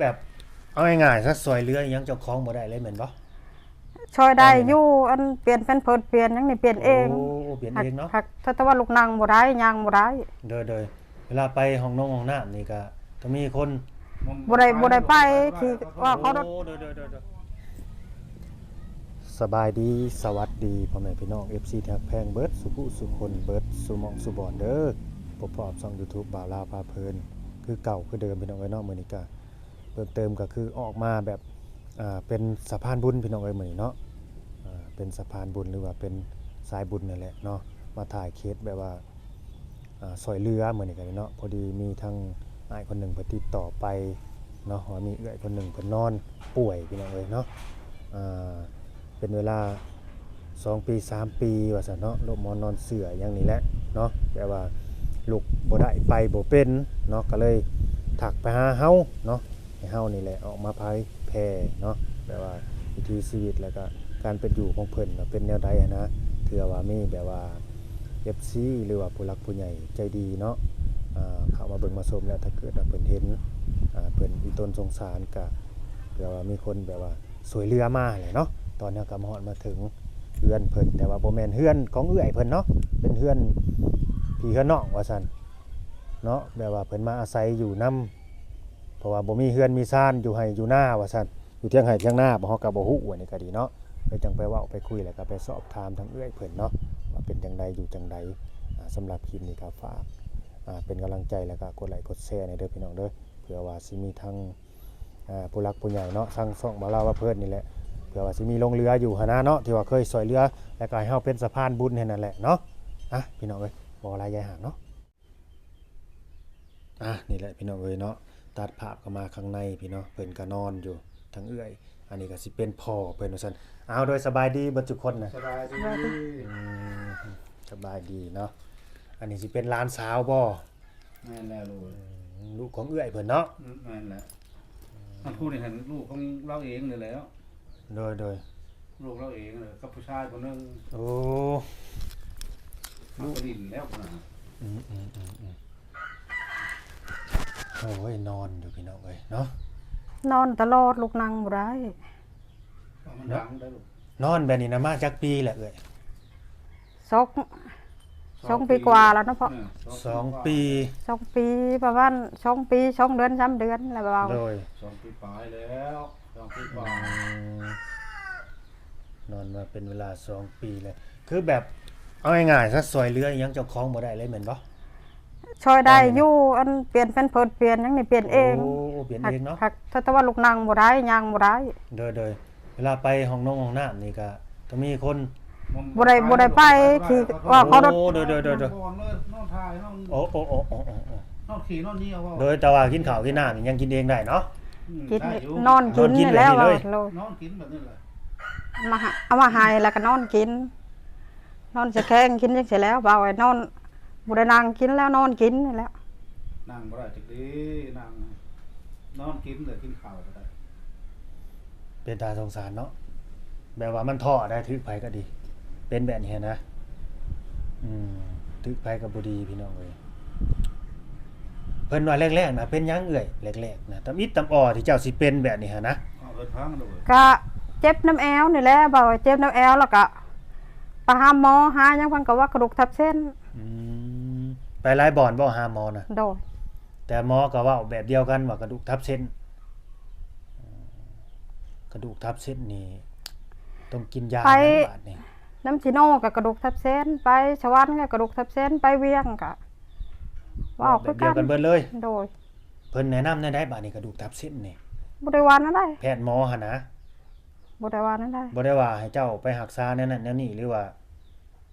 ແບບ ເອົາງ່າຍໆຊະ ຊ່ອຍເຫຼືອອີ່ຫຍັງເຈົ້າຂອງບໍ່ໄດ້ເລີຍແມ່ນບໍ່? ຊ່ອຍໄດ້ຢູ່ ອັນປ່ຽນແພມເພີດ ປ່ຽນຫຍັງນີ້ປ່ຽນເອງ. ໂອ້ ປ່ຽນເອງເນາະ. ຫາກ ຫາກ ແຕ່ວ່າລູກນັ່ງບໍ່ໄດ້ ຍ່າງບໍ່ໄດ້. ໂດຍໆ ເວລາໄປຫ້ອງນົງຫ້ອງນ້ຳນີ້ກະ ກະມີຄົນ ບໍ່ໄດ້ ບໍ່ໄດ້ໄປ ທີ່ວ່າເຂົາ ໂອ້ ໂດຍໆໆໆ. ສະບາຍດີ ສະຫວັດດີ ພໍ່ແມ່ພີ່ນ້ອງ ເອັຟຊີ ທີ່ຮັກແພງເບິດສູ່ຜູ້ສູ່ຄົນ ເບິດສູ່ໝ່ອງສູ່ບ່ອນເດີ. ພົບພໍ້ກັບຊ່ອງຢູທູບ ບ່າວລາວພາເພີນ ຄືເກົ່າຄືເດີມ ພີ່ນ້ອງເອີຍເນາະ. ມື້ນີ້ກະ ເພີ່ມເຕີມກໍຄືອອກມາແບບ ອ່າ ເປັນສະພານບຸນພີ່ນ້ອງເອີຍ ມື້ນີ້ເນາະ. ອ່າ ເປັນສະພານບຸນ ຫຼືວ່າເປັນສາຍບຸນນັ້ນແຫຼະເນາະ ມາຖ່າຍເຄສແບບວ່າ ອ່າ ຊ່ອຍເຫຼືອມື້ນີ້ກໍເນາະ. ພໍດີມີທາງອ້າຍຄົນໜຶ່ງເພິ່ນຕິດຕໍ່ໄປເນາະ ວ່າມີເອື້ອຍຄົນໜຶ່ງເພິ່ນນອນປ່ວຍພີ່ນ້ອງເອີຍເນາະ. ອ່າ ເປັນເວລາສອງປີສາມປີວ່າຊັ້ນເນາະ ໂລກໝອນນອນເຊື່ອຫຍັງນີ້ແຫຼະເນາະ ແບບວ່າລຸກບໍ່ໄດ້ໄປບໍ່ເປັນເນາະ ກໍເລີຍທັກໄປຫາເຮົາເນາະ ໃຫ້ເຮົານີ້ແຫຼະອອກມາເຜີຍແຜ່ເນາະ ແບບວ່າວິຖີຊີວິດ ແລ້ວກໍການເປັນຢູ່ຂອງເພິ່ນເປັນແນວໃດຫັ້ນນະ. ເທື່ອວ່າມີແບບວ່າເອັຟຊີ ຫຼືວ່າຜູ້ຫຼັກຜູ້ໃຫຍ່ໃຈດີເນາະ ອ່າ ເຂົ້າມາເບິ່ງມາຊົມ ແລ້ວຖ້າເກີດວ່າເພິ່ນເຫັນ ອ່າ ເພິ່ນອີຕົນສົງສານ ກະເພື່ອວ່າມີຄົນແບບວ່າ ຊ່ວຍເຫຼືອມາແຫຼະເນາະ. ຕອນນີ້ເຮົາກໍມາຮອດມາເຖິງເຮືອນເພິ່ນ ແຕ່ວ່າບໍ່ແມ່ນເຮືອນຂອງເອື້ອຍເພິ່ນເນາະ ເປັນເຮືອນພີ່ເຮືອນນ້ອງວ່າຊັ້ນເນາະ ແບບວ່າເພິ່ນມາອາໄສຢູ່ນຳ ເພາະວ່າບໍ່ມີເຮືອນມີຊານ ຢູ່ໄຮ່ຢູ່ນາວ່າຊັ້ນ ຢູ່ທຽງໄຮ່ທຽງນາ ເຮົາກໍບໍ່ຮູ້ ອັນນີ້ກໍດີເນາະ. ເລີຍຈັ່ງໄປເວົ້າໄປຄຸຍ ແລ້ວກໍໄປສອບຖາມທາງເອື້ອຍເພິ່ນເນາະ ວ່າເປັນຈັ່ງໃດຢູ່ຈັ່ງໃດ. ອ່າ ສຳລັບຄລິບນີ້ກໍຝາກ ອ່າ ເປັນກຳລັງໃຈ ແລ້ວກໍກົດໄລກົດແຊແດ່ເດີພີ່ນ້ອງເດີ ເພື່ອວ່າຊິມີທາງ ອ່າ ຜູ້ຫຼັກຜູ້ໃຫຍ່ເນາະ ທາງຊ່ອງບ່າວລາວພາເພີນນີ້ແຫຼະ ເພື່ອວ່າຊິມີລົງເຮືອຢູ່ຫັ້ນນະເນາະ ທີ່ວ່າເຄີຍຊ່ວຍເຫຼືອ ແລ້ວກໍໃຫ້ເຮົາເປັນສະພານບຸນໃຫ້ນັ້ນແຫຼະເນາະ. ອ່ະ ພີ່ນ້ອງເອີຍ ບໍ່ຫຼາຍຢາຍຫ່າງເນາະ. ອ່ະ ນີ້ແຫຼະພີ່ນ້ອງເອີຍເນາະ ຕັດພາບເຂົ້າມາຂ້າງໃນພີ່ນ້ອງ ເພິ່ນກໍນອນຢູ່ ທາງເອື້ອຍ ອັນນີ້ກໍຊິເປັນພໍ່ເພິ່ນວ່າຊັ້ນ. ເອົາ ໂດຍສະບາຍດີເບິດທຸກຄົນນະ. ສະບາຍດີ. ອືມ ສະບາຍດີເນາະ. ອັນນີ້ຊິເປັນຫຼານສາວບໍ່? ແມ່ນແລ້ວລູກ. ອືມ ລູກຂອງເອື້ອຍເພິ່ນເນາະ. ອືມ ແມ່ນແຫຼະ. ອືມ ອັນຜູ້ນີ້ຫັ້ນລູກຂອງລາວເອງນີ້ແຫຼະ. ໂດຍໆ ລູກລາວເອງ ກັບຜູ້ຊາຍຄົນໜຶ່ງ. ໂອ້ ລູກຫຼິ້ນແລ້ວນະ. ອືມໆໆໆ ໂອ້ຍ ນອນຢູ່ພີ່ນ້ອງເອີຍເນາະ ນອນຕະຫຼອດ ລຸກນັ່ງບໍ່ໄດ້. ມັນດັງໄດ໋ລູກ. ນອນແບບນີ້ນະ ມາຈັກປີແລ້ວເອື້ອຍ? ສອງ ສອງ ສອງປີ ປີກວ່າແລ້ວເນາະພໍ່. ເອີ ສອງ ສອງປີ ປີກວ່າ ສອງປີ ປະມານສອງປີ ສອງເດືອນ ສາມເດືອນແລ້ວເວົ້າ. ໂດຍ ສອງປີປາຍແລ້ວ ສອງປີກວ່າ. ອືມ ນອນມາເປັນເວລາສອງປີແລ້ວ ຄືແບບ ເອົາງ່າຍໆຊະ ຊ່ວຍເຫຼືອອີ່ຫຍັງເຈົ້າຂອງບໍ່ໄດ້ເລີຍແມ່ນບໍ່? ຊ່ອຍໄດ້ຢູ່ ອັນປ່ຽນແພມເພີດ ປ່ຽນຫຍັງນີ້ປ່ຽນເອງ. ໂອ້ ປ່ຽນເອງເນາະ. ຫາກ ຫາກ ແຕ່ວ່າລູກນັ່ງບໍ່ໄດ້ ຍ່າງບໍ່ໄດ້. ໂດຍໆ ເວລາໄປຫ້ອງນົງຫ້ອງນ້ຳນີ້ກະຕ້ອງມີຄົນ ບໍ່ໄດ້ ບໍ່ໄດ້ໄປ ທີ່ວ່າເຂົາ ໂອ້ ໂດຍໆໆໆ ນອນຖ່າຍ ນອນ ໂອ້ໆໆໆໆ ນອນຂີ້ນອນເຫຍື້ອ. ໂດຍ ແຕ່ວ່າກິນເຂົ້າກິນນ້ຳນີ້ຍັງກິນເອງໄດ້ເນາະ. ອືມ ກິນ ໄດ້ຢູ່ ນອນກິນ ນອນກິນ ນີ້ແຫຼະ ແບບນີ້ເລີຍ ວ່າໂລດ ນອນກິນແບບນີ້ແຫຼະ. ມາຫາ ເອົາມາໃຫ້ແລ້ວກໍນອນກິນ ນອນສະແຄງກິນຈັ່ງຊີ້ແຫຼະ ເວົ້າໃຫ້ນອນ ບໍ່ໄດ້ນັ່ງກິນແລ້ວ ນອນກິນນີ້ແຫຼະ. ນັ່ງບໍ່ໄດ້ຈັກດີ ນັ່ງ ນອນກິນແລ້ວກິນເຂົ້າກໍໄດ້. ເປັນຕາສົງສານເນາະ ແບບວ່າມັນທໍ້ໄດ໋ ຖືກໃຜກໍດີ ເປັນແບບນີ້ນະ. ອືມ ຖືກໃຜກໍບໍ່ດີພີ່ນ້ອງເອີຍ. ເພິ່ນວ່າແລກໆນະ ເປັນຫຍັງເອື້ອຍ ແລກໆນະ ຕຳອິດຕຳອໍທີ່ເຈົ້າຊິເປັນແບບນີ້ຫັ້ນນະ? ເອົາເພິ່ນຟັງເດີ. ກະເຈັບນຳແອວນີ້ແຫຼະ ເວົ້າວ່າເຈັບນຳແອວ ແລ້ວກະໄປຫາໝໍຫາຫຍັງ ເພິ່ນກໍວ່າກະດູກທັບເສັ້ນ. ອືມ ໄປຫຼາຍບ່ອນບໍ່ຫາໝໍນະ? ໂດຍ. ແຕ່ໝໍກໍເວົ້າແບບດຽວກັນວ່າກະດູກທັບເສັ້ນ. ອືມ ກະດູກທັບເສັ້ນນີ້ຕ້ອງກິນຢາ ໄປ ຫຍັງບາດນີ້? ນຳຊີໂນກໍກະດູກທັບເສັ້ນ ໄປສະຫວັນກໍກະດູກທັບເສັ້ນ ໄປວຽງກໍເວົ້າຄືກັນ ເວົ້າແບບດຽວກັນເບິດເລີຍ. ໂດຍ. ເພິ່ນແນະນຳແນວໃດບາດນີ້ ກະດູກທັບເສັ້ນນີ້? ບໍ່ໄດ້ວ່າແນວໃດ ແພດໝໍຫັ້ນນະ. ບໍ່ໄດ້ວ່າແນວໃດ. ບໍ່ໄດ້ວ່າໃຫ້ເຈົ້າໄປຮັກສາແນວນັ້ນແນວນີ້ ຫຼືວ່າ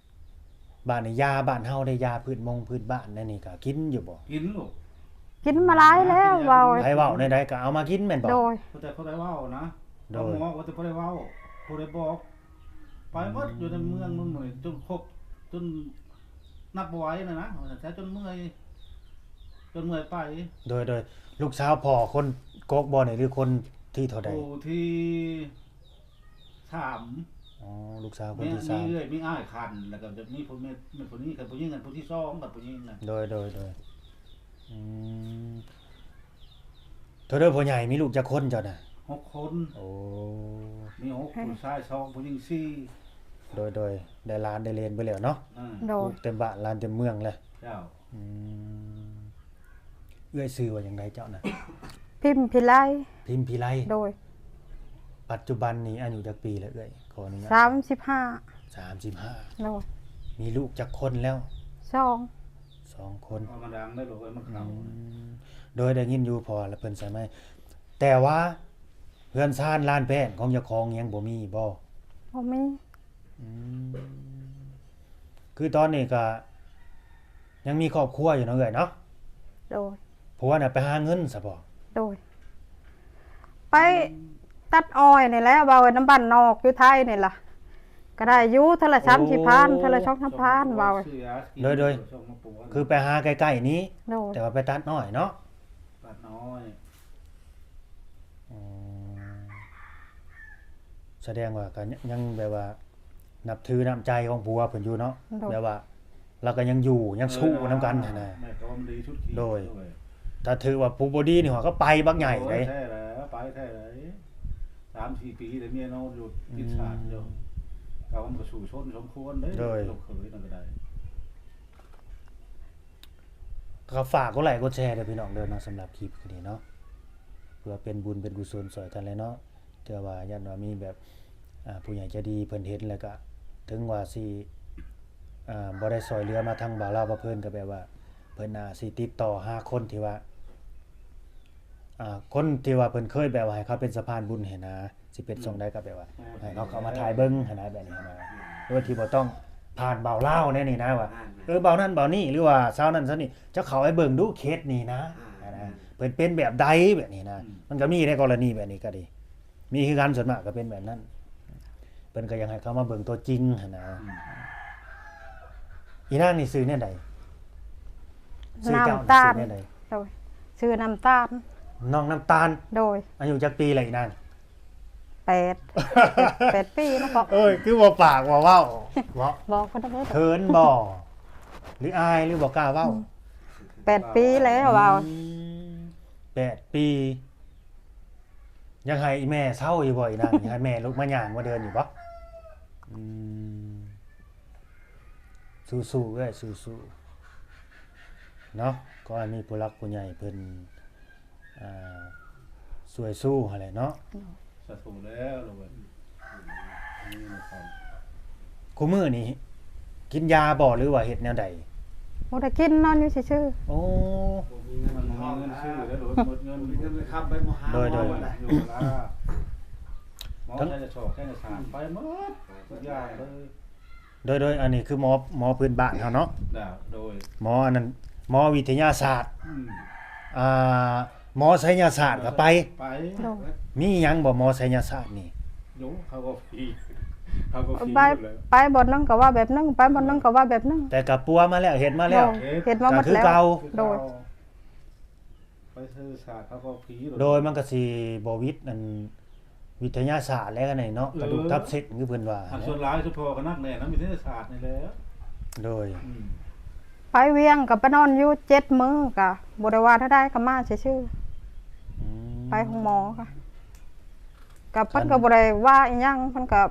ບາດນີ້ຢາບ້ານເຮົາເດ ຢາພື້ນມົງພື້ນບ້ານແນວນີ້ກໍກິນຢູ່ບໍ່? ກິນລູກ ກິນມາຫຼາຍແລ້ວ ກິນຢາ ເວົ້າ ໃຜເວົ້າແນວໃດກໍເອົາມາກິນແມ່ນບໍ່? ໂດຍ. ແຕ່ຜູ້ໃດເວົ້ານະ. ໂດຍ. ໝໍກໍແຕ່ຜູ້ໃດເວົ້າ ຜູ້ໃດບອກ ໄປໝົດ ອືມ ຢູ່ໃນເມືອງນັ້ນໝົດ ຈົນຄົບ ຈົນນັບບໍ່ໄຫວນະນະ ວ່າຊັ້ນຊະ ຈົນເມື່ອຍ ຈົນເມື່ອຍໄປ. ໂດຍໆ. ລູກສາວພໍ່ຄົນກົກບໍ່ນີ້ ຫຼືຄົນທີເທົ່າໃດ? ຜູ້ທີ ສາມ. ອໍ ລູກສາວຄົນທີສາມ ມີເອື້ອຍມີອ້າຍຄັນ ແລ້ວກໍຈະມີຜູ້ແມ່ນ ແມ່ນຜູ້ນີ້ ຄັນຜູ້ຍິງ ຄັນຜູ້ທີສອງ ຄັນຜູ້ຍິງນະ. ໂດຍໆໆ. ອືມ ໂທດເດີພໍ່ໃຫຍ່ ມີລູກຈັກຄົນເຈົ້ານະ? ຫົກຄົນ. ໂອ້ ມີຫົກ ຜູ້ຊາຍສອງ ຜູ້ຍິງສີ່. ໂດຍໆ ໄດ້ຫຼານໄດ້ເຫຼນໄປແລ້ວເນາະ. ອືມ ໂດຍ ລູກເຕັມບ້ານຫຼານເຕັມເມືອງແລ້ວ. ເຈົ້າ. ອືມ ເອື້ອຍຊື່ວ່າຫຍັງໃດເຈົ້ານະ? ພິມພິໄລ. ພິມພິໄລ. ໂດຍ. ປັດຈຸບັນນີ້ອາຍຸຈັກປີແລ້ວເອື້ອຍ? ຂໍອະນຸຍາດ. ສາມສິບຫ້າ. ສາມສິບຫ້າ. ໂດຍ. ມີລູກຈັກຄົນແລ້ວ? ສອງ. ສອງຄົນ. ເອົາມາດັງໄດ້ລູກເອີຍ ມັນເຂົ້າ. ອືມ ໂດຍ ໄດ້ຍິນຢູ່ພໍ່ລະເພິ່ນໃສ່ໄມ້ ແຕ່ວ່າເຮືອນຊານລານແປ້ນຂອງເຈົ້າຂອງຍັງບໍ່ມີບໍ່? ບໍ່ມີ. ອືມ ຄືຕອນນີ້ກະຍັງມີຄອບຄົວຢູ່ເນາະເອື້ອຍເນາະ? ໂດຍ. ຜົວນະໄປຫາເງິນຊະບໍ່? ໂດຍ. ໄປຕັດອ້ອຍນີ້ແຫຼະ ເວົ້ານຳບ້ານນອກຢູ່ໄທນີ້ລະ ກະໄດ້ຢູ່ເທື່ອລະສາມສີ່ພັນ ເທື່ອລະສອງສາມພັນ ເວົ້າ. ໂດຍໆ ຄືໄປຫາໃກ້ໆນີ້. ໂດຍ. ແຕ່ວ່າໄປຕັດອ້ອຍເນາະ? ຕັດອ້ອຍ. ອືມ ສະແດງວ່າກະຍັງແບບວ່ານັບຖືນ້ຳໃຈຂອງຜົວເພິ່ນຢູ່ເນາະ. ໂດຍ. ແບບວ່າລາວກະຍັງຢູ່ຍັງສູ້ນຳກັນຫັ້ນນະ. ໂດຍ. ຖ້າຖືກວ່າຜູ້ບໍ່ດີນີ້ ກະໄປບັກໃຫຍ່ເດ້. ໂອ້ຍ ແທ້ແລ້ວ ໄປແທ້ໃດ໋. ສາມສີ່ປີແລ້ວ ເມຍນອນຢູ່ຕິດສາດຢູ່. ອືມ ກະມັນກະສູ້ຊົນສົມຄວນເດ້. ໂດຍ. ລູກເຂີຍນັ້ນກະໄດ້. ກະຝາກກົດໄລ້ກົດແຊເດີພີ່ນ້ອງເດີເນາະ ສຳລັບຄລິບນີ້ເນາະ ເພື່ອເປັນບຸນເປັນກຸສົນຊ່ອຍກັນແຫຼະເນາະ. ເທື່ອວ່າຢ້ານວ່າມີແບບ ອ່າ ຜູ້ໃຫຍ່ໃຈດີເພິ່ນເຫັນແລ້ວກະ ເຖິງວ່າຊິ ອ່າ ບໍ່ໄດ້ຊ່ອຍເຫຼືອມາທາງບ່າວລາວພາເພີນ ກະແບບວ່າເພິ່ນອາດຊິຕິດຕໍ່ຫາຄົນທີ່ວ່າ ອ່າ ຄົນທີ່ວ່າເພິ່ນເຄີຍແບບວ່າໃຫ້ເຂົາເປັນສະພານບຸນຫັ້ນນະ. ຊິເປັນຊ່ອງໃດກະແບບວ່າ ອືມ ໃຫ້ເຂົາເຂົ້າມາຖ່າຍເບິ່ງຫັ້ນນະ ແບບນີ້ຫັ້ນນະ ໂດຍທີ່ບໍ່ຕ້ອງຜ່ານບ່າວລາວແນວນີ້ນະ ວ່າ ເອີ ບ່າວນັ້ນບ່າວນີ້ ຫຼືວ່າຊາວນັ້ນຊາວນີ້ ເຈົ້າເຂົ້າໄປເບິ່ງດູເຄສນີ້ນະ ອ່າ ຫັ້ນນະ ເພິ່ນເປັນແບບໃດ ແບບນີ້ນະ. ອືມ ມັນກະມີໃນກໍລະນີແບບນີ້ກະດີ ມີຄືກັນ ສ່ວນມາກກະເປັນແບບນັ້ນ ເພິ່ນກະຢາກໃຫ້ເຂົ້າມາເບິ່ງຕົວຈິງຫັ້ນນະ. ອືມ ອີນາງນີ້ຊື່ແນວໃດ? ຊື່ເຈົ້າ ນ້ຳຕານ ຊື່ແນວໃດ? ໂດຍ ຊື່ນ້ຳຕານ. ນ້ອງນ້ຳຕານ. ໂດຍ. ອາຍຸຈັກປີລະອີນາງ? ແປດ ແປດປີນະພໍ່. ເອີຍ ຄືບໍ່ປາກບໍ່ເວົ້າເນາະ? ບໍ່ ເຂີນບໍ່ ຫຼືອາຍ ຫຼືບໍ່ກ້າເວົ້າ? ອືມ ແປດປີແລ້ວເວົ້າ. ອືມ ແປດປີ ຍັງໃຫ້ອີແມ່ເຊົາຢູ່ບໍ່ອີນາງ? ຍັງໃຫ້ແມ່ລຸກມາຍ່າງມາເດີນຢູ່ບໍ່? ອືມ ສູ້ໆເອື້ອຍ ສູ້ໆເນາະ. ຂໍໃຫ້ມີຜູ້ຫຼັກຜູ້ໃຫຍ່ເພິ່ນ ອ່າ ຊ່ວຍສູ້ຫັ້ນແຫຼະເນາະ. ສາທຸແລ້ວ. ຄູ່ມື້ນີ້ກິນຢາບໍ່ ຫຼືວ່າເຮັດແນວໃດ? ບໍ່ໄດ້ກິນ ນອນຢູ່ຊື່ໆ. ໂອ້ ບໍ່ມີເງິນ ບໍ່ມີເງິນຊື້ແລ້ວ ໝົດເງິນ ບໍ່ມີເງິນໄປຄ້ຳໄປໝໍຫາ. ໂດຍໆ ໝໍຢູ່ລະ ໝໍໃຊ້ສອກໃຊ້ສານໄປໝົດທຸກຢ່າງເລີຍ. ໂດຍໆ ອັນນີ້ຄືໝໍ ໝໍພື້ນບ້ານເຮົາເນາະ. ໂດຍ ໝໍອັນນັ້ນ ໝໍວິທະຍາສາດ. ອືມ ອ່າ ໝໍໄສຍະສາດກະໄປ. ໄປ. ໂດຍ. ມີຫຍັງບໍ່ ໝໍໄສຍະສາດນີ້? ໂດຍ ເຂົາກໍຜີ ເຂົາກໍຜີ ໄປ ໄປບ່ອນໜຶ່ງກະວ່າແບບໜຶ່ງ ໄປບ່ອນໜຶ່ງກະວ່າແບບໜຶ່ງ. ແຕ່ກະປົວມາແລ້ວ ເຮັດມາແລ້ວ. ໂດຍ. ເຮັດມາໝົດແລ້ວ. ກະຄືເກົ່າ. ໂດຍ. ໄປໃສຍະສາດເຂົາກໍຜີໂລດ. ໂດຍ. ມັນກະຊິບໍ່ວິດອັນ ວິທະຍາສາດແຫຼະອັນນີ້ເນາະ. ເອີ ກະດູກທັບເສັ້ນຄືເພິ່ນວ່າ. ອັນສ່ວນຫຼາຍສະເພາະກະໜັກແໜ້ນນຳວິທະຍາສາດນີ້ແຫຼະ. ໂດຍ. ອືມ ໄປວຽງກະໄປນອນຢູ່ເຈັດມື້ ກະບໍ່ໄດ້ວ່າເທົ່າໃດ ກະມາຊື່ໆ. ອືມ ໄປໂຮງໝໍກະ ກະເພິ່ນກະບໍ່ໄດ້ວ່າອີ່ຫຍັງ ເພິ່ນກະ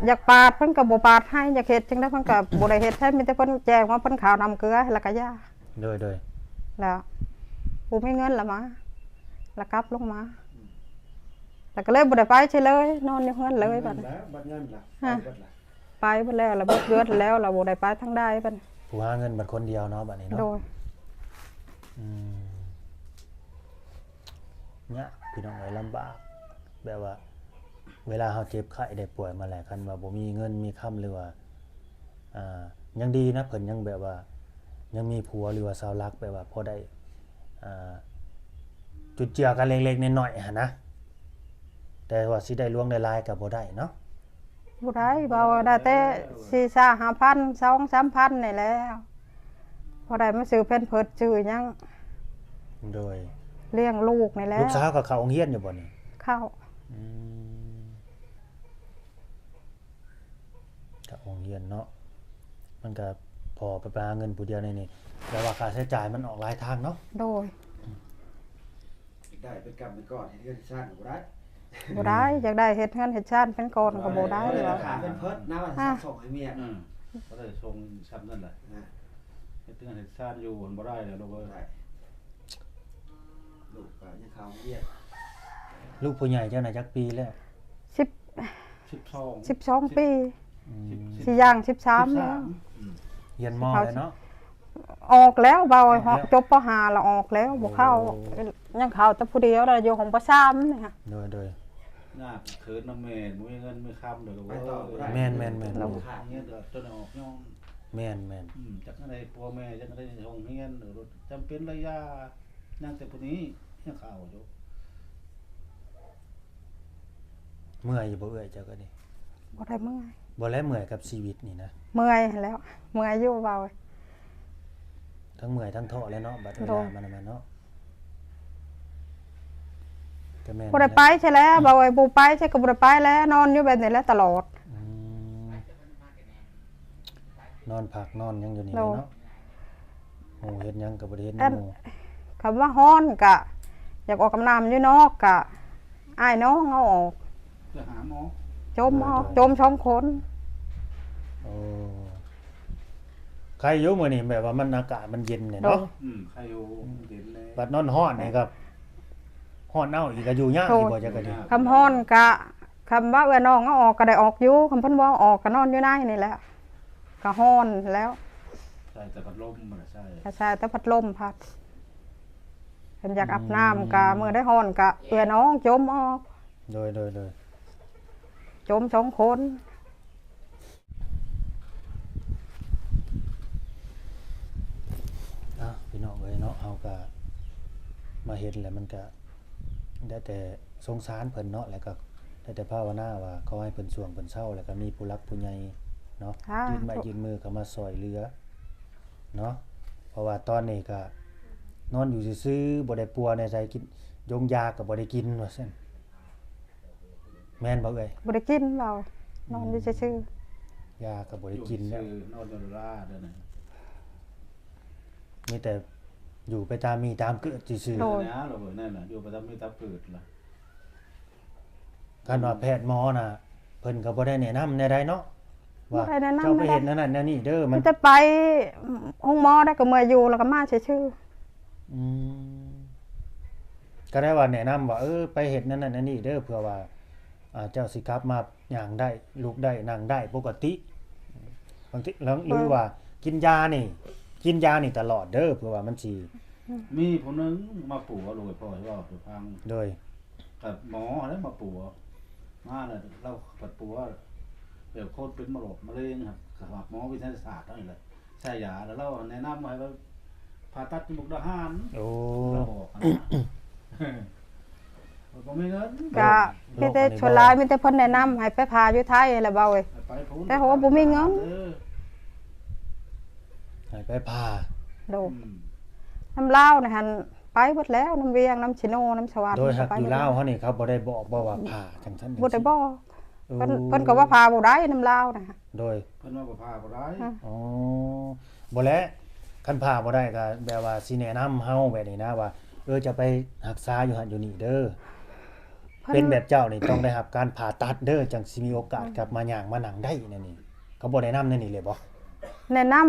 ຢາກປາດ ເພິ່ນກະບໍ່ປາດໃຫ້ ຢາກເຮັດຈັ່ງໃດ ເພິ່ນກະບໍ່ໄດ້ເຮັດໃຫ້ ມີແຕ່ເພິ່ນແຈ້ງວ່າເພິ່ນເຂົ້ານ້ຳເກືອ ແລ້ວກະຢາ. ໂດຍໆ. ແລ້ວບໍ່ມີເງິນລະມາ ລະກັບລົງມາ ລະກະເລີຍບໍ່ໄດ້ໄປໃສເລີຍ ນອນຢູ່ເຮືອນເລີຍບັດນີ້. ບັດເງິນລະ ໄປເບິດລະ ໄປເບິດແລ້ວ ລະເບິດເດືອນແລ້ວ ລະບໍ່ໄດ້ໄປທາງໃດບັດນີ້. ຜູ້ຫາເງິນບັດຄົນດຽວເນາະ ບັດນີ້ເນາະ. ໂດຍ. ອືມ ຍາກພີ່ນ້ອງເອີຍ ລຳບາກ ແບບວ່າເວລາເຮົາເຈັບໄຂ້ໄດ້ປ່ວຍມາແລ້ວ ຄັນວ່າບໍ່ມີເງິນມີຄຳ ຫຼືວ່າ ອ່າ ຍັງດີນະ ເພິ່ນຍັງແບບວ່າ ຍັງມີຜົວ ຫຼືວ່າເສົາຫຼັກ ແບບວ່າພໍໄດ້ ອ່າ ຈຸນເຈືອກັນເລັກໆນ້ອຍໆຫັ້ນນະ. ແຕ່ວ່າຊິໄດ້ຫຼວງໄດ້ຫຼາຍກະບໍ່ໄດ້ເນາະ. ບໍ່ໄດ້ ເວົ້າໄດ້ແຕ່ສີ່ສາມຫ້າພັນ ສອງສາມພັນນີ້ແຫຼະ. ພໍໄດ້ມາຊື້ແພມເພີດຊື້ຫຍັງ. ໂດຍ. ລ້ຽງລູກນີ້ແຫຼະ. ລູກສາວກະເຂົ້າໂຮງຮຽນຢູ່ບໍ່ນີ້? ເຂົ້າ. ອືມ ເຂົ້າໂຮງຮຽນເນາະ. ມັນກະພໍໄປຫາເງິນຜູ້ດຽວນີ້ນີ້ ແຕ່ວ່າຄ່າໃຊ້ຈ່າຍມັນອອກຫຼາຍທາງເນາະ. ໂດຍ. ໄດ້ເປັນກຳເປັນກ້ອນ ເຮັດເຮືອນເຮັດຊານກໍບໍ່ໄດ້ ບໍ່ໄດ້ ຢາກໄດ້ເຮັດເຮືອນເຮັດຊານເປັນກ້ອນກໍບໍ່ໄດ້ ເອີ ຫວະ ຄ່າເງິນເພິ່ນນະວ່າ ຮະ ສົ່ງໃຫ້ເມຍ ອືມ ກໍໄດ້ສົ່ງຊ່ຳນັ້ນແຫຼະ ຮະ ເຮັດເຮືອນເຮັດຊານຢູ່ມັນບໍ່ໄດ້ແລ້ວລູກເອີຍ ບໍ່ໄດ້ ລູກກໍຍັງເຂົ້າໂຮງຮຽນ ລູກຜູ້ໃຫຍ່ເຈົ້ານະຈັກປີແລ້ວ? ສິບ ສິບສອງ ສິບສອງປີ ອືມ ສິບ ສິບ ຊິຍ່າງສິບສາມແລ້ວ ສິບສາມ ອືມ ຮຽນ ມ ແລ້ວເນາະ? ອອກແລ້ວ ເບົາ ອອກແລ້ວ ຈົບ ປໍຫ້າ ແລ້ວອອກແລ້ວ ໂອ້ ບໍ່ເຂົ້າ ຍັງເຂົ້າແຕ່ຜູ້ດຽວ ແລ້ວຢູ່ຫ້ອງ ປໍສາມ ນີ້ ໂດຍ ໂດຍ ຍາກເຂີນນຳແມ່ ບໍ່ມີເງິນມີຄຳດອກ ໄປຕໍ່ບໍ່ໄດ້ ແມ່ນໆໆ ໂດຍ ຂ້າງຮຽນກໍຈົນໄດ້ອອກຍ້ອນ ແມ່ນໆ ອືມ ຈັກໄດ້ຜົວແມ່ ຈັກໄດ້ໂຮງຮຽນ ຈຳເປັນລະຢ່າ ຍັງແຕ່ຜູ້ນີ້ຍັງເຂົ້າຢູ່ ເມື່ອຍຢູ່ບໍ່ເອື້ອຍເຈົ້າກໍດີ? ບໍ່ໄດ້ເມື່ອຍ ບໍ່ແລະເມື່ອຍກັບຊີວິດນີ້ນະ? ເມື່ອຍຫັ້ນແຫຼ້ວ ເມື່ອຍຢູ່ເບົາ ທັງເມື່ອຍທັງທໍ້ແຫຼະເນາະ ບັດເວລາມັນນັ້ນເນາະ ກໍແມ່ນ ບໍ່ໄດ້ໄປໃສແລ້ວ ເບົາເອີຍ ບໍ່ໄປໃສກໍບໍ່ໄດ້ໄປແລ້ວ ນອນຢູ່ແບບນີ້ແຫຼະຕະຫຼອດ ອືມ ນອນພັກນອນຫຍັງຢູ່ນີ້ແຫຼະເນາະ ໂດຍ ໂອ້ ເຮັດຫຍັງກໍບໍ່ໄດ້ເຮັດນຳໝູ່ ຄັນວ່າຮ້ອນກະຢາກອອກອາບນ້ຳຢູ່ນອກ ກະອ້າຍນ້ອງເອົາອອກ ໄປຫາໝໍ ຈົ່ມເອົາ ໂດຍ ຈົ່ມສອງຄົນ ໂອ້ ໄຄຢູ່ມື້ນີ້ ແບບວ່າມັນອາກາດມັນເຢັນແດ່ເນາະ ໂດຍ ອືມ ໄຄຢູ່ ເຢັນແດ່ ບັດນອນຮ້ອນນີ້ກໍຮ້ອນເອົາອີກ ກໍຢູ່ຍາກ ໂດຍ ອີກບໍ່ຈັກກະດີ ຄັນຮ້ອນກະ ຄັນວ່າເອື້ອຍນ້ອງເອົາອອກກໍໄດ້ອອກຢູ່ ຄັນເພິ່ນບໍ່ເອົາອອກກໍນອນຢູ່ໃນນີ້ແຫຼະ ກໍຮ້ອນແລ້ວ ໃຊ້ແຕ່ພັດລົມ ບໍ່ໄດ້ໃຊ້ ກໍໃຊ້ແຕ່ພັດລົມພັດ ຄັນຢາກອາບນ້ຳ ອືມ ກໍມື້ໃດຮ້ອນກໍເອື້ອຍນ້ອງຈົ່ມອອກ ໂດຍ ໂດຍ ໂດຍ ຈົ່ມສອງຄົນ ອ່ະ ພີ່ນ້ອງເອີຍເນາະ ເຮົາກໍມາເຫັນແລ້ວມັນກໍ ໄດ້ແຕ່ສົງສານເພິ່ນເນາະ ແລ້ວກໍໄດ້ແຕ່ພາວະນາວ່າຂໍໃຫ້ເພິ່ນຊ່ວງເພິ່ນເຊົາ ແລ້ວກໍມີຜູ້ຫຼັກຜູ້ໃຫຍ່ເນາະ ສາທຸ ຍື່ນໄມ້ຍື່ນມືເຂົ້າມາຊ່ອຍເຫຼືອເນາະ ເພາະວ່າຕອນນີ້ກໍນອນຢູ່ຊື່ໆ ບໍ່ໄດ້ປົວແນວໃດ ກິນຢົງຢາກໍບໍ່ໄດ້ກິນວ່າຊັ້ນ ແມ່ນບໍ່ເອື້ອຍ? ບໍ່ໄດ້ກິນເຮົາ ອືມ ນອນຢູ່ຊື່ໆ ຢາກໍບໍ່ໄດ້ກິນແລ້ວ ຢູ່ຊື່ໆ ນອນຢູ່ລາເດີນະ ມີແຕ່ຢູ່ໄປຕາມມີຕາມເກີດຊື່ໆ ໂດຍ ນັ້ນແຫຼະ ຢູ່ໄປຕາມມີຕາມເກີດລະ ຄັນວ່າແພດໝໍນະ ເພິ່ນກໍບໍ່ໄດ້ແນະນຳແນວໃດເນາະ ວ່າເຈົ້າໄປເຮັດແນວນັ້ນແນວນີ້ເດີ ມັນມີແຕ່ໄປໂຮງໝໍໄດ້ກໍເມື່ອຢູ່ ແລ້ວກໍມາຊື່ໆ ອືມ ກໍໄດ້ວ່າແນະນຳວ່າ ເອີ ໄປເຮັດແນວນັ້ນແນວນີ້ເດີ ເພື່ອວ່າ ອ່າ ເຈົ້າຊິກັບມາຍ່າງໄດ້ ລຸກໄດ້ ນັ່ງໄດ້ປົກກະຕິ ບາງທີ ຫຼືວ່າກິນຢານີ້ ກິນຢານີ້ຕະຫຼອດເດີ ເພື່ອວ່າມັນຊິ ມີຜູ້ໜຶ່ງມາປົວລູກ ພໍ່ຊິເວົ້າສູ່ຟັງ ໂດຍ ກັບໝໍຫັ້ນແຫຼະມາປົວ ມາແລ້ວລາວພັດປົວ ແບບຄົນເປັນມະໂລກມະເຮັງ ຫາກໝໍວິທະຍາສາດເຮົານີ້ແຫຼະ ໃສ່ຢາ ແລ້ວລາວແນະນຳໃຫ້ໄປຜ່າຕັດຢູ່ມຸກດາຫານ ໂອ້ ລາວບອກຫັ້ນນະ ບໍ່ມີເງິນ ກະມີແຕ່ສ່ວນຫຼາຍມີແຕ່ເພິ່ນແນະນຳໃຫ້ໄປຜ່າຢູ່ໄທແຫຼະເບົາເອີຍ ແຕ່ເຮົາບໍ່ມີເງິນ ໃຫ້ໄປຜ່າ ໂດຍ ອືມ ນຳລາວນະຫັ້ນໄປເບິດແລ້ວ ນຳວຽງ ນຳຊີໂນ ນຳສະຫວັນ ໂດຍ ຫາກຢູ່ລາວເຮົານີ້ເຂົາບໍ່ໄດ້ບອກບໍ່ວ່າຜ່າຈັ່ງຊັ້ນ ບໍ່ໄດ້ບອກ ເອີ ເພິ່ນ ເພິ່ນກໍວ່າຜ່າບໍ່ໄດ້ນຳລາວນະ ໂດຍ ເພິ່ນວ່າບໍ່ຜ່າບໍ່ໄດ້ ອືມ ອໍ ບໍ່ແຫຼະ ຄັນຜ່າບໍ່ໄດ້ກໍແບບວ່າຊິແນະນຳເຮົາແບບນີ້ນະວ່າ ເອີ ຈະໄປຮັກສາຢູ່ຫັ້ນຢູ່ນີ້ເດີ ເພິ່ນ ເປັນແບບເຈົ້ານີ້ຕ້ອງໄດ້ຮັບການຜ່າຕັດເດີ ຈັ່ງຊິມີໂອກາດ ອືມ ກັບມາຍ່າງມານັ່ງໄດ້ແນວນີ້ ເຂົາບໍ່ແນະນຳແນວນີ້ເລີຍບໍ່? ແນະນຳ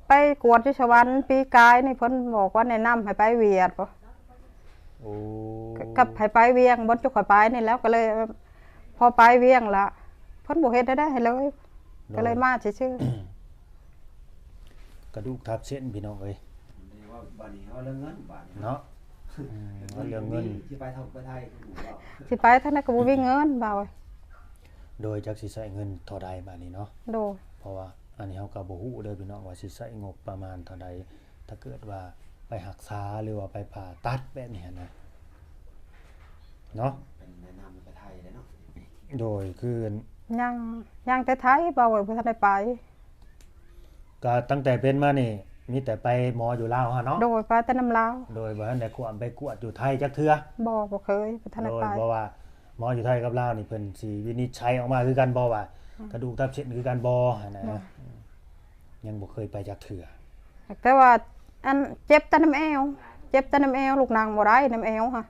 ໄປກວດຢູ່ສະຫວັນປີກາຍນີ້ ເພິ່ນບອກວ່າແນະນຳໃຫ້ໄປຫວຽດບໍ່ ໂອ້ ກັບໃຫ້ໄປວຽງ ບ່ອນຈຸຂ້ອຍໄປນີ້ແຫຼ້ວ ກໍເລີຍ ພໍໄປວຽງລະ ເພິ່ນບໍ່ເຮັດໃດໃຫ້ເລີຍ ໂດຍ ກໍເລີຍມາຊື່ໆ ກະດູກທັບເສັ້ນພີ່ນ້ອງເອີຍ ບາດນີ້ເຮົາເລື່ອງເງິນບາດນີ້ເນາະ ອືມ ເລື່ອງເງິນ ຊິໄປທາງ ໄປໄທ ຊິໄປທາງໃດກໍບໍ່ມີເງິນ ເບົາ ໂດຍ ຈັກຊິໃຊ້ເງິນເທົ່າໃດບາດນີ້ເນາະ ໂດຍ ເພາະວ່າ ອັນນີ້ເຮົາກໍບໍ່ຮູ້ເດີພີ່ນ້ອງວ່າຊິໃຊ້ງົບປະມານເທົ່າໃດ ຖ້າເກີດວ່າໄປຮັກສາ ຫຼືວ່າໄປຜ່າຕັດແບບນີ້ຫັ້ນນະ ເນາະ ເປັນແນະນຳໄປໄທເດ້ເນາະ ໂດຍ ຄື ຍັງ ຍັງແຕ່ໄທ ເບົາເອີຍ ບໍ່ທັນໄດ້ໄປ ກໍຕັ້ງແຕ່ເປັນມານີ້ ມີແຕ່ໄປໝໍຢູ່ລາວຫັ້ນເນາະ ໂດຍ ໄປແຕ່ນຳລາວ ໂດຍ ບໍ່ທັນໄດ້ຂວ້ຳໄປກວດຢູ່ໄທຈັກເທື່ອ ບໍ່ ບໍ່ເຄີຍ ບໍ່ທັນໄດ້ໄປ ໂດຍ ເພາະວ່າ ໝໍຢູ່ໄທກັບລາວນີ້ເພິ່ນຊິວິນິດໄຈອອກມາຄືກັນບໍ່ວ່າ ອືມ ກະດູກທັບເສັ້ນຄືກັນບໍ່ຫັ້ນນະ ອືມ ຍັງບໍ່ເຄີຍໄປຈັກເທື່ອ ແຕ່ວ່າອັນເຈັບແຕ່ນຳແອວ ເຈັບແຕ່ນຳແອວ ລຸກນັ່ງບໍ່ໄດ້ນຳແອວຫະ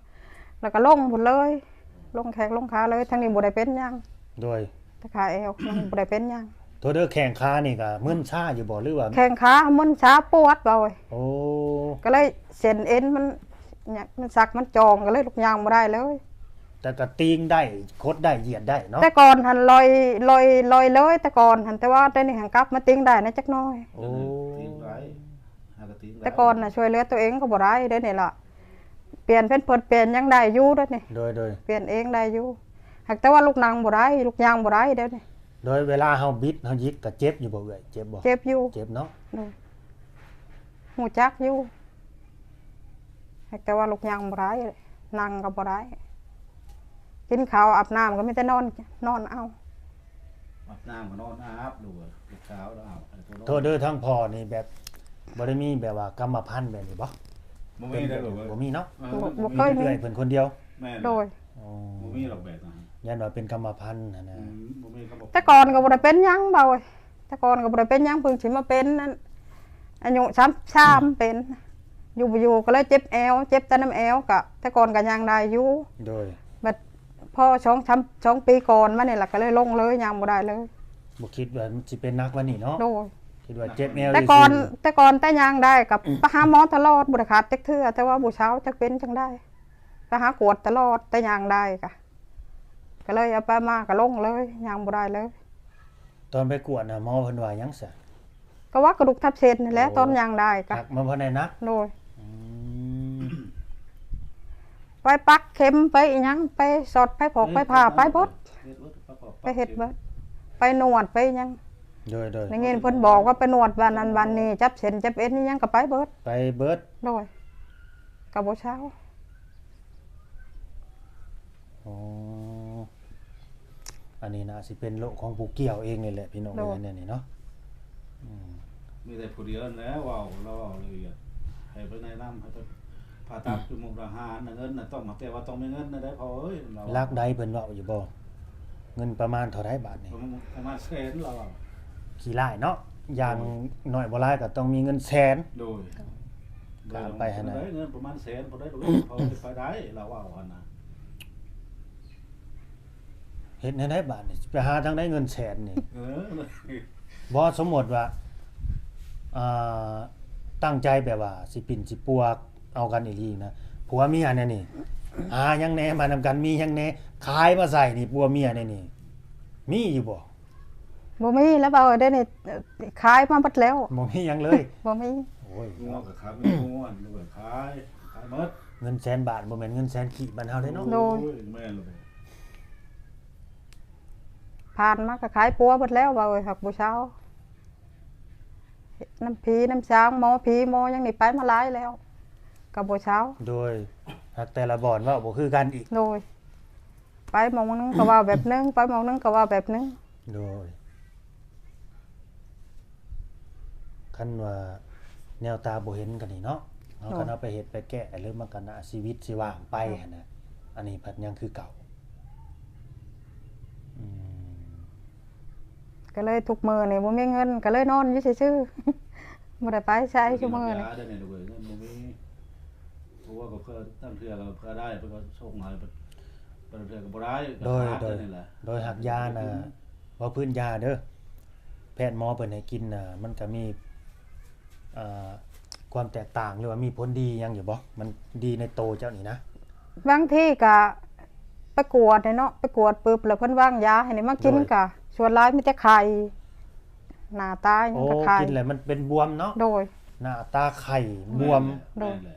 ແລ້ວກໍລົງພຸ້ນເລີຍ ລົງແຂ້ງລົງຂາເລີຍ ທາງນີ້ບໍ່ໄດ້ເປັນຫຍັງ. ໂດຍ ແຕ່ຂາແອວ ມັນບໍ່ໄດ້ເປັນຫຍັງ. ໂທດເດີ ແຂ້ງຂານີ້ກໍມຶນຊາຢູ່ບໍ່ ຫຼືວ່າ ແຂ້ງຂາມຶນຊາປວດ ບໍ່ເອີຍ. ໂອ້ ກໍເລີຍເສັ້ນເອັນມັນ ມັນສັກມັນຈ່ອງ ກໍເລີຍລຸກຍ່າງບໍ່ໄດ້ເລີຍ. ແຕ່ກໍຕີງໄດ້ ຂົດໄດ້ ຢຽດໄດ້ເນາະ. ແຕ່ກ່ອນຫັ້ນລອຍ ລອຍ ລອຍເລີຍ ແຕ່ກ່ອນຫັ້ນ ແຕ່ວ່າດຽວນີ້ຫັ້ນກັບມາຕີງໄດ້ແດ່ຈັກໜ້ອຍ. ໂອ້ ຕີງໄດ້ ຫາກໍຕີງໄດ້. ແຕ່ກ່ອນນະຊ່ວຍເຫຼືອຕົວເອງກໍບໍ່ໄດ້ ດຽວນີ້ລະ ປ່ຽນແພມເພີດ ປ່ຽນຫຍັງໄດ້ຢູ່ດຽວນີ້. ໂດຍ ໂດຍ ປ່ຽນເອງໄດ້ຢູ່ ຫາກແຕ່ວ່າລຸກນັ່ງບໍ່ໄດ້ ລຸກຍ່າງບໍ່ໄດ້ດຽວນີ້. ໂດຍ ເວລາເຮົາບິດເຮົາຢິກກໍເຈັບຢູ່ບໍ່ເອື້ອຍ? ເຈັບບໍ່? ເຈັບຢູ່. ເຈັບເນາະ. ໂດຍ ຮູ້ຈັກຢູ່ ຫາກແຕ່ວ່າລຸກຍ່າງບໍ່ໄດ້ ນັ່ງກໍບໍ່ໄດ້ ກິນເຂົ້າອາບນ້ຳກໍມີແຕ່ນອນ ນອນເອົາ. ອາບນ້ຳກໍນອນອາບ ລູກເອີຍ ລູກສາວລາວອາບ. ໂທດເດີ ທາງພໍ່ນີ້ແບບ ບໍ່ໄດ້ມີແບບວ່າກຳມະພັນແບບນີ້ບໍ່? ບໍ່ມີເດ້ລູກເອີຍ ບໍ່ມີເນາະ. ເອີ ບໍ່ ບໍ່ເຄີຍມີ ມີແຕ່ເອື້ອຍເພິ່ນຄົນດຽວ. ແມ່ນ ໂດຍ. ອໍ ບໍ່ມີດອກແບບນັ້ນ ຢ້ານວ່າເປັນກຳມະພັນຫັ້ນນະ. ອືມ ບໍ່ມີກຳມະພັນ. ແຕ່ກ່ອນກໍບໍ່ໄດ້ເປັນຫຍັງ ເບົາເອີຍ ແຕ່ກ່ອນກໍບໍ່ໄດ້ເປັນຫຍັງ ເພິ່ງຊິມາເປັນນັ້ນ ອາຍຸສາມສິບສາມເປັນ ຢູ່ບໍ່ຢູ່ກໍເລີຍເຈັບແອວ ເຈັບແຕ່ນຳແອວ ກະແຕ່ກ່ອນກໍຍ່າງໄດ້ຢູ່. ໂດຍ ບັດພໍສອງສາມ ສອງປີກ່ອນມານີ້ລະ ກໍເລີຍລົງເລີຍ ຍ່າງບໍ່ໄດ້ເລີຍ. ບໍ່ຄິດວ່າມັນຊິເປັນໜັກກວ່ານີ້ເນາະ. ໂດຍ ຄິດວ່າເຈັບແອວ ແຕ່ກ່ອນ ແຕ່ກ່ອນແຕ່ຍ່າງໄດ້ກໍໄປຫາໝໍຕະຫຼອດ ບໍ່ໄດ້ຂາດຈັກເທື່ອ ແຕ່ວ່າບໍ່ເຊົາ ຈັກເປັນຈັ່ງໃດ ໄປຫາກວດຕະຫຼອດ ແຕ່ຍ່າງໄດ້ກະ ກໍເລີຍເອົາໄປມາກໍລົງເລີຍ ຍ່າງບໍ່ໄດ້ເລີຍ. ຕອນໄປກວດນະ ໝໍເພິ່ນວ່າຫຍັງຊະ? ກໍວ່າກະດູກທັບເສັ້ນຫັ້ນແຫຼະ. ໂອ້ ຕອນຍ່າງໄດ້ກະ ໜັກ ມັນບໍ່ໄດ້ໜັກ. ໂດຍ ອືມ ໄປປັກເຂັມ ໄປອີ່ຫຍັງ ໄປສອດ ໄປຟອກ ໄປຜ່າ ໄປເບິດ ໄປເຮັດເບິດ ໄປນວດ ໄປອີ່ຫຍັງ. ໂດຍ ໂດຍ ໄດ້ຍິນເພິ່ນບອກວ່າໄປນວດບ້ານນັ້ນບ້ານນີ້ ຈັບເສັ້ນຈັບເອັນອີ່ຫຍັງກໍໄປເບິດ ໄປເບິດ. ໂດຍ ກໍບໍ່ເຊົາ. ອໍ ອັນນີ້ນະ ຊິເປັນໂລກຂອງຜູ້ກ່ຽວເອງນີ້ແຫຼະ ພີ່ນ້ອງເອີຍ. ໂດຍ ແນວນີ້ເນາະ. ອືມ ມີແຕ່ຜູ້ດຽວນັ້ນແຫຼະເວົ້າ ລາວເວົ້າລະອຽດ ໃຫ້ໄປແນະນຳ ໃຫ້ໄປຜ່າຕັດຢູ່ມຸກດາຫານນະ ເງິນນະຕ້ອງ ແຕ່ວ່າຕ້ອງມີເງິນນະໄດ໋ພໍ່ເອີຍ. ຫຼັກໃດເພິ່ນເວົ້າຢູ່ບໍ່? ເງິນປະມານເທົ່າໃດບາດນີ້? ປະມານ ປະມານແສນລາວເວົ້າ. ຂີ້ລ້າຍເນາະ ຢ່າງ ໂດຍ ໜ້ອຍບໍ່ຫຼາຍກໍຕ້ອງມີເງິນແສນ. ໂດຍ ກະໄປຫັ້ນນະ ເງິນປະມານແສນບໍ່ໄດ້ ພໍໄປໄດ້ ລາວເວົ້າຫັ້ນນະ. ເຮັດແນວໃດບາດນີ້ ຊິໄປຫາທາງໃດເງິນແສນນີ້? ເອີ ບໍ່ ສົມມຸດວ່າ ອ່າ ຕັ້ງໃຈແບບວ່າຊິປິ່ນຊິປົວເອົາກັນອີ່ຫຼີນະ ຜົວເມຍແນວນີ້ ຫາຫຍັງແດ່ມານຳກັນ ມີຫຍັງແດ່ ຂາຍມາໃສ່ນີ້ ຜົວເມຍແນວນີ້ ມີຢູ່ບໍ່? ບໍ່ມີແລ້ວ ເວົ້າໄດ້ນີ້ ຂາຍມາເບິດແລ້ວ ບໍ່ມີຫຍັງເລີຍ. ບໍ່ມີ. ໂອ້ຍ ງົວກໍຂາຍ ງົວກໍຂາຍ ຂາຍໝົດ. ເງິນແສນບາດ ບໍ່ແມ່ນເງິນແສນກີບບ້ານເຮົາເດ້ເນາະ. ໂດຍ ໂອ້ຍ ແມ່ນແລ້ວ. ຜ່ານມາກໍຂາຍປົວເບິດແລ້ວ ເວົ້າເອີຍ ຫາກບໍ່ເຊົາ. ນຳຜີນຳສາງ ໝໍຜີໝໍຫຍັງນີ້ ໄປມາຫຼາຍແລ້ວ ກໍບໍ່ເຊົາ. ໂດຍ ຫາກແຕ່ລະບ່ອນເວົ້າບໍ່ຄືກັນອີກ. ໂດຍ ໄປໝ່ອງໜຶ່ງກໍເວົ້າແບບໜຶ່ງ ໄປໝ່ອງໜຶ່ງກໍເວົ້າແບບໜຶ່ງ. ໂດຍ ຄັນວ່າແນວຕາບໍ່ເຫັນກໍນີ້ເນາະ ເຮົາ ໂດຍ ຄັນເຮົາໄປເຮັດໄປແກ້ ຫຼືມັນກໍໜ້າຊີວິດຊິວ່າງໄປ ໂດຍ ຫັ້ນນະ. ອັນນີ້ພັດຍັງຄືເກົ່າ. ອືມ ກໍເລີຍທຸກມື້ນີ້ບໍ່ມີເງິນ ກໍເລີຍນອນຢູ່ຊື່ໆ ບໍ່ໄດ້ໄປໃສຊຸມື້ນີ້. ເງິນບໍ່ມີ ຜົວກໍເພື່ອ ລາງເທື່ອກໍເພື່ອໄດ້ ເພິ່ນກໍສົ່ງໃຫ້ ບາງເທື່ອກໍບໍ່ໄດ້. ໂດຍ ໂດຍ ໂດຍ ຫາກຢານະ ເວົ້າພື້ນຢາເດີ ແພດໝໍເພິ່ນໃຫ້ກິນນະ ມັນກໍມີ ອ່າ ຄວາມແຕກຕ່າງ ຫຼືວ່າມີຜົນດີຫຍັງຢູ່ບໍ່? ມັນດີໃນໂຕເຈົ້ານີ້ນະ? ບາງທີກະໄປກວດເນາະ ໄປກວດປຶບ ແລ້ວເພິ່ນວາງຢາໃຫ້ນີ້ມາກິນ ໂດຍ ກະສ່ວນຫຼາຍມີແຕ່ໄຂ້ ໜ້າຕາຫຍັງກະໄຂ້. ໂອ້ ກິນແລ້ວມັນເປັນບວມເນາະ. ໂດຍ ໜ້າຕາໄຂ້ ບວມ. ແມ່ນແຫຼະ ໂດຍ ແມ່ນແຫຼະ.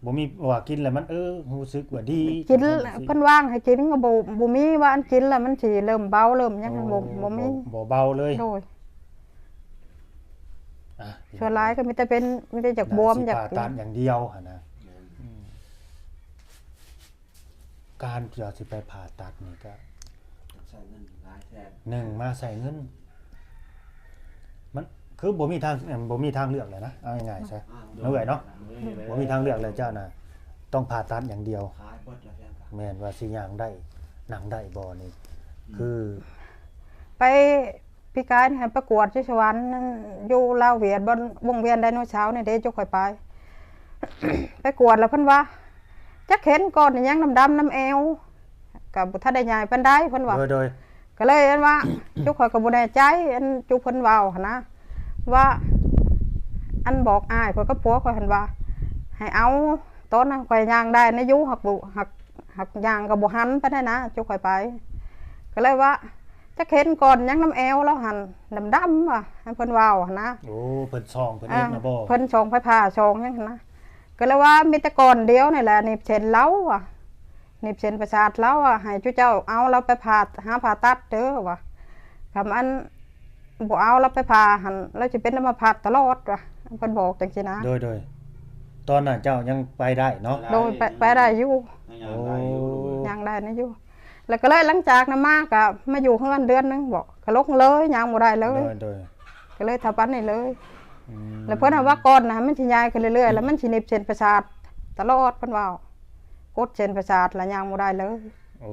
ບໍ່ມີວ່າກິນແລ້ວມັນ ເອີ ຮູ້ສຶກວ່າດີ ກິນ ເພິ່ນວ່າງໃຫ້ກິນກໍບໍ່ ບໍ່ມີວ່າອັນກິນແລ້ວມັນຊິເລີ່ມເບົາເລີ່ມຫຍັງ. ໂອ້ ບໍ່ ບໍ່ມີ ບໍ່ ບໍ່ເບົາເລີຍ. ໂດຍ ອ່ະ ສ່ວນຫຼາຍກໍມີແຕ່ເປັນ ມີແຕ່ຢາກບວມ ຢາກ ຜ່າຕັດຢ່າງດຽວຫັ້ນນະ. ອືມ ການທີ່ວ່າຊິໄປຜ່າຕັດນີ້ກໍ ໃຊ້ເງິນຫຼາຍແທ້ ໜຶ່ງມາໃຊ້ເງິນ ມັນຄືບໍ່ມີທາງ ບໍ່ມີທາງເລືອກແລ້ວນະ ເອົາງ່າຍໆຊະ ອ່າ ເນາະເອື້ອຍເນາະ. ໂດຍ ບໍ່ມີທາງເລືອກແລ້ວເຈົ້ານະ ຕ້ອງຜ່າຕັດຢ່າງດຽວ. ຂາຍເບິດແລ້ວ ແມ່ນວ່າຊິຍ່າງໄດ້ ນັ່ງໄດ້ບໍ່ນີ້ ອືມ ຄື ໄປ ປີກາຍນີ້ຫັ້ນໄປກວດຢູ່ສະຫວັນ ຢູ່ລາວຫວຽດ ບ່ອນວົງວຽນໄດໂນເສົານີ້ເດ້ ຈຸຂ້ອຍໄປ ໄປກວດແລ້ວເພິ່ນວ່າ ຈັກເຫັນກ້ອນອີ່ຫຍັງດຳໆນຳແອວ ກໍບໍ່ທັນໄດ້ໃຫຍ່ປານໃດ ເພິ່ນວ່າ. ໂດຍ ໂດຍ. ກໍເລີຍອັນວ່າ ຈຸຂ້ອຍກໍບໍ່ແນ່ໃຈ ອັນຈຸເພິ່ນເວົ້າຫັ້ນນະ ວ່າ ອັນບອກອ້າຍຂ້ອຍກັບຜົວຂ້ອຍຫັ້ນວ່າ ໃຫ້ເອົາ ຕອນນັ້ນຂ້ອຍຍ່າງໄດ້ນະຢູ່ ຫາກບໍ່ ຫາກ ຫາກຍ່າງກໍບໍ່ຫັນປານໃດນະ ຈຸຂ້ອຍໄປ ກໍເລີຍວ່າ ຈັກເຫັນກ້ອນຫຍັງນຳແອວລາວຫັ້ນ ດຳໆວ່າ ໃຫ້ເພິ່ນເວົ້າຫັ້ນນະ. ໂອ້ ເພິ່ນສ່ອງ ເພິ່ນເຫັນນະບໍ່? ເພິ່ນສ່ອງໄຟຟ້າ ສ່ອງຫຍັງຫັ້ນນະ ກໍເລີຍວ່າມີແຕ່ກ້ອນດຽວນີ້ແຫຼະ ໜີບເສັ້ນລາວວ່າ ໜີບເສັ້ນປະສາດລາວວ່າ ໃຫ້ຈຸເຈົ້າເອົາລາວໄປຜ່າ ຫາຜ່າຕັດເດີວ່າ ຄັນອັນບໍ່ເອົາລາວໄປຜ່າຫັ້ນ ລາວຊິເປັນອັມມະພາດຕະຫຼອດວ່າ ເພິ່ນບອກຈັ່ງຊີ້ນະ. ໂດຍ ໂດຍ. ຕອນນັ້ນເຈົ້າຍັງໄປໄດ້ເນາະ? ໂດຍ ໄປ ໄປໄດ້ຢູ່ ຍັງຍ່າງໄດ້ຢູ່ ໂອ້ ໂດຍ ຍ່າງໄດ້ນະຢູ່. ແລ້ວກໍເລີຍຫຼັງຈາກນັ້ນມາກໍມາຢູ່ເຮືອນເດືອນໜຶ່ງບໍ ກໍລົງເລີຍ ຍ່າງບໍ່ໄດ້ເລີຍ. ໂດຍ ໂດຍ. ກໍເລີຍເທົ່າປານນີ້ເລີຍ. ອືມ ແລ້ວເພິ່ນວ່າກ້ອນນະ ມັນຊິໃຫຍ່ຂຶ້ນເລື້ອຍໆ ແລ້ວມັນຊິໜີບເສັ້ນປະສາດຕະຫຼອດ ເພິ່ນເວົ້າ ກົດເສັ້ນປະສາດແລ້ວຍ່າງບໍ່ໄດ້ເລີຍ. ໂອ້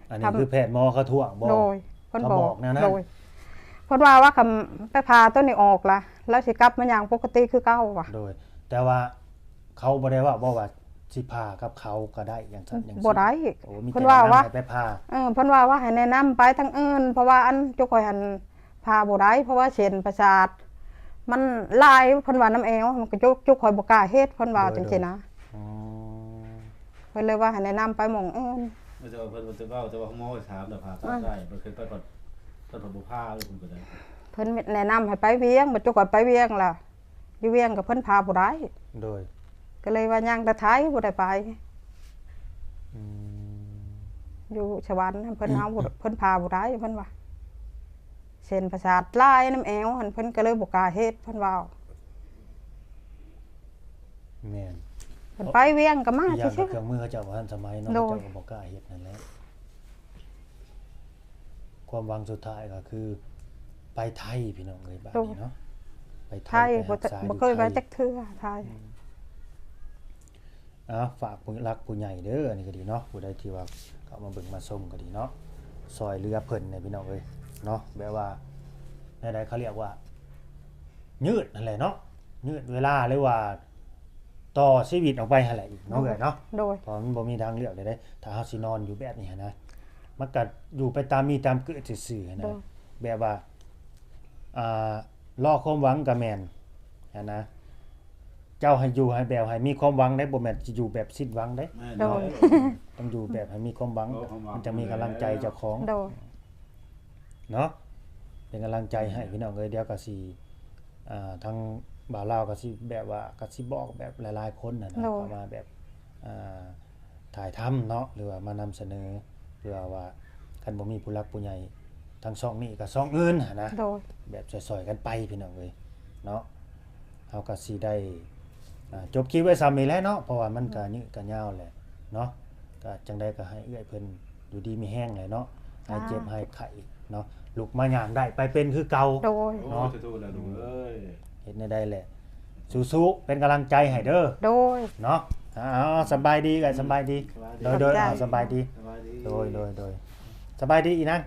ອັນນີ້ຄືແພດໝໍເຂົາທ້ວງບໍ? ໂດຍ ເພິ່ນບອກ ເຂົາບອກແນວນັ້ນ. ໂດຍ ເພິ່ນວ່າ ວ່າຄັນໄປຜ່າຕົວນີ້ອອກລະ ລາວຊິກັບມາຍ່າງປົກກະຕິຄືເກົ່າວ່າ. ໂດຍ ແຕ່ວ່າເຂົາບໍ່ໄດ້ເວົ້າບໍວ່າຊິຜ່າກັບເຂົາກໍໄດ້ ຈັ່ງຊັ້ນຈັ່ງຊີ້? ບໍ່ໄດ້. ໂອ້ ມີແຕ່ແນະນຳໃຫ້ໄປຜ່າ. ເອີ ເພິ່ນວ່າ ວ່າໃຫ້ແນະນຳໄປທາງອື່ນ ເພາະວ່າອັນຈຸຂ້ອຍຫັ້ນ ຜ່າບໍ່ໄດ້ ເພາະວ່າເສັ້ນປະສາດມັນຫຼາຍ ເພິ່ນວ່ານຳແອວ ມັນກໍຈຸ ຈຸຂ້ອຍບໍ່ກ້າເຮັດ ເພິ່ນວ່າ ໂດຍ ຈັ່ງຊີ້ນະ. ໂດຍ ອໍ ເພິ່ນເລີຍວ່າໃຫ້ແນະນຳໄປໝ່ອງອື່ນ. ແຕ່ວ່າເພິ່ນ ເພິ່ນເວົ້າ ແຕ່ວ່າໝໍຖາມແລ້ວຜ່າຕັດໄດ້ ເພິ່ນເຄີຍໄປ ເພິ່ນບໍ່ຜ່າເລີຍ ເພິ່ນກໍໄດ້ ເພິ່ນແນະນຳໃຫ້ໄປວຽງ ບັດຈຸຂ້ອຍໄປວຽງລະ ຢູ່ວຽງກໍເພິ່ນພາບໍ່ໄດ້. ໂດຍ. ກໍເລີຍວ່າຍ່າງແຕ່ໄທ ບໍ່ໄດ້ໄປ. ອືມ. ຢູ່ສະຫວັນເພິ່ນເອົາ ເພິ່ນພາບໍ່ໄດ້ ເພິ່ນວ່າ ເສັ້ນປະສາດຫຼາຍນຳແອວຫັ້ນ ເພິ່ນກໍເລີຍບໍ່ກ້າເຮັດ ເພິ່ນເວົ້າ. ແມ່ນ. ເພິ່ນໄປວຽງກໍມາ ອີກຢ່າງກໍເຄື່ອງມືເຂົາເຈົ້າບໍ່ທັນສະໄໝເນາະ ໂດຍ ເຂົາເຈົ້າກໍບໍ່ກ້າເຮັດນັ້ນແຫຼະ. ຄວາມຫວັງສຸດທ້າຍກໍຄືໄປໄທ ພີ່ນ້ອງເອີຍ ບາດນີ້ເນາະ. ໄປໄທ ໄທ ໄປຮັກສາຢູ່ໄທ ບໍ່ເຄີຍໄປຈັກເທື່ອ ໄທ. ອືມ. ເອົາ ຝາກຜູ້ຫຼັກຜູ້ໃຫຍ່ເດີ ອັນນີ້ກໍດີເນາະ ຜູ້ໃດທີ່ວ່າເຂົ້າມາເບິ່ງມາຊົມກໍດີເນາະ ຊ່ອຍເຫຼືອເພິ່ນແດ່ ພີ່ນ້ອງເອີຍເນາະ. ແບບວ່າແນວໃດ ເຂົາລຽກວ່າຍືດຫັ້ນແຫຼະເນາະ ຍືດເວລາ ຫຼືວ່າຕໍ່ຊີວິດອອກໄປຫັ້ນແຫຼະອີກເນາະ ໂດຍ ເອື້ອຍເນາະ. ໂດຍ. ເພາະມັນບໍ່ມີທາງເລືອກໃດໆ ຖ້າເຮົາຊິນອນຢູ່ແບບນີ້ຫັ້ນນະ ມັນກໍຢູ່ໄປຕາມມີຕາມເກີດຊື່ໆຫັ້ນນະ. ໂດຍ. ແບບວ່າ ອ່າ ລໍຄວາມຫວັງກໍແມ່ນຫັ້ນນະ ເຈົ້າໃຫ້ຢູ່ໃຫ້ແບບໃຫ້ມີຄວາມຫວັງໄດ໋ ບໍ່ແມ່ນຊິຢູ່ແບບສິ້ນຫວັງໄດ໋. ແມ່ນ. ໂດຍ. ຕ້ອງຢູ່ແບບໃຫ້ມີຄວາມຫວັງ ເອີ ຄວາມຫວັງ ມັນຈະມີກຳລັງໃຈເຈົ້າຂອງ ໂດຍ ເນາະ ເປັນກຳລັງໃຈໃຫ້ ອືມ ພີ່ນ້ອງເອີຍ. ດຽວກໍຊິ ອ່າ ທາງບ່າວລາວກໍຊິແບບວ່າ ກໍຊິບອກແບບຫຼາຍໆຄົນຫັ້ນນະ ໂດຍ ເຂົ້າມາແບບ ອ່າ ຖ່າຍທຳເນາະ ຫຼືວ່າມານຳສະເໜີ ເພື່ອວ່າຄັນບໍ່ມີຜູ້ຫຼັກຜູ້ໃຫຍ່ທາງຊ່ອງນີ້ກໍຊ່ອງອື່ນຫັ້ນນະ ໂດຍ ແບບຊ່ອຍໆກັນໄປ ພີ່ນ້ອງເອີຍເນາະ. ເຮົາກໍຊິໄດ້ ອ່າ ຈົບຄລິບໄວ້ສ່ຳນີ້ແຫຼະເນາະ ເພາະວ່າມັນກໍຍືດກໍຍາວແຫຼະເນາະ. ກໍຈັ່ງໃດກໍໃຫ້ເອື້ອຍເພິ່ນຢູ່ດີມີແຮງແຫຼະເນາະ ຫາຍເຈັບຫາຍໄຂ້ເນາະ ລຸກມາຍ່າງໄດ້ ໄປເປັນຄືເກົ່າ ໂດຍ ເນາະ. ໂອ້ ສາທຸແຫຼະລູກເອີຍ ເຮັດແນວໃດແຫຼະ ສູ້ໆ ເປັນກຳລັງໃຈໃຫ້ເດີ ໂດຍ ເນາະ. ເອົາ ສະບາຍດີ ເອື້ອຍ ສະບາຍດີ ສະບາຍດີ ໂດຍ ໂດຍ ຂອບໃຈ ເອົາ ສະບາຍດີ ສະບາຍດີ ໂດຍ ໂດຍ ໂດຍ ສະບາຍດີອີນາງ.